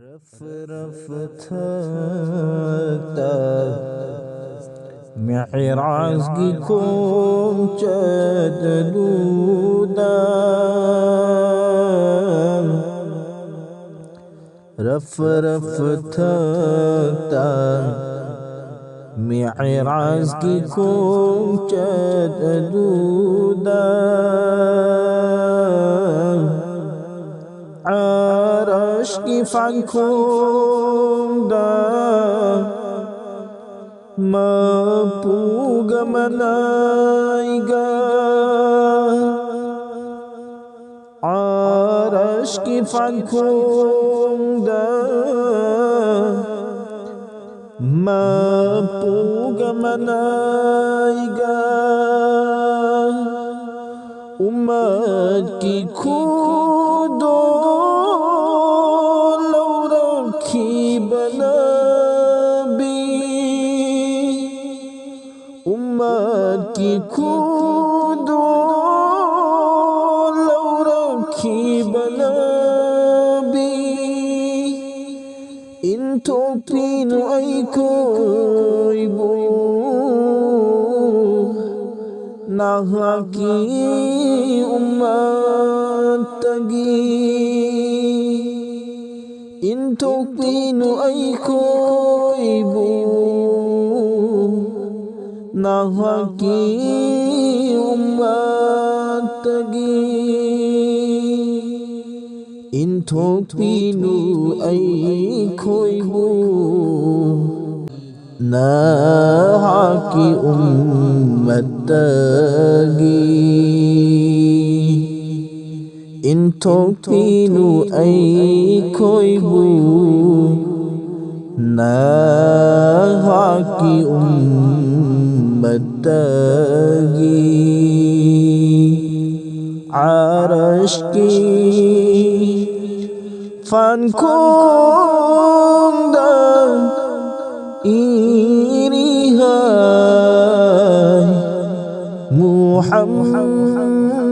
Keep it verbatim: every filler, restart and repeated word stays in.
Rough rough ꯊꯛꯇ ꯃꯤꯔꯥꯖꯒꯤ ꯈꯣꯡꯆꯠ ꯑꯗꯨꯗ꯫ Rough rough ꯊꯛꯇ ꯃꯤꯔꯥꯖꯒꯤ ꯈꯣꯡꯆꯠ ꯑꯗꯨꯗ꯫ ꯑꯔꯁꯀꯤ ꯐꯥꯟꯈꯣꯡꯗ ꯃꯄꯨꯒ ꯃꯅꯥꯏꯒ꯫ ꯑꯔꯁꯀꯤ ꯐꯥꯟꯈꯣꯡꯗ ꯃꯄꯨꯒ ꯃꯅꯥꯏꯒ꯫ ꯎꯃꯠꯀꯤ ꯈꯨꯗꯣꯜ ꯂꯧꯔꯛꯈꯤꯕ ꯅꯕꯤ꯫ ꯎꯃꯠꯀꯤ ꯈꯨꯗꯣꯜ ꯂꯧꯔꯛꯈꯤꯕ ꯅꯕꯤ꯫ ꯏꯟꯊꯣꯛꯄꯤꯅꯨ ꯑꯩꯈꯣꯏꯕꯨ ꯅꯍꯥꯛꯀꯤ ꯎꯃꯠꯇꯒꯤ꯫ ꯏꯟꯊꯣꯛꯄꯤꯅꯨ ꯑꯩꯈꯣꯏꯕꯨ ꯅꯍꯥꯛꯀꯤ ꯎꯃꯠꯇꯒꯤ꯫ ꯏꯟꯊꯣꯛꯄꯤꯅꯨ ꯑꯩꯈꯣꯏꯕꯨ ꯅꯍꯥꯛꯀꯤ ꯎꯃꯠꯇꯒꯤ꯫ ꯏꯟꯊꯣꯛꯄꯤꯅꯨ ꯑꯩꯈꯣꯏꯕꯨ ꯅꯍꯥꯛꯀꯤ ꯎꯃꯠꯇꯒꯤ꯫ ꯑꯔꯁꯀꯤ ꯐꯥꯟꯈꯣꯡꯗ ꯏꯔꯤ ꯍꯥꯏ ꯃꯨꯍꯝꯃꯗ꯫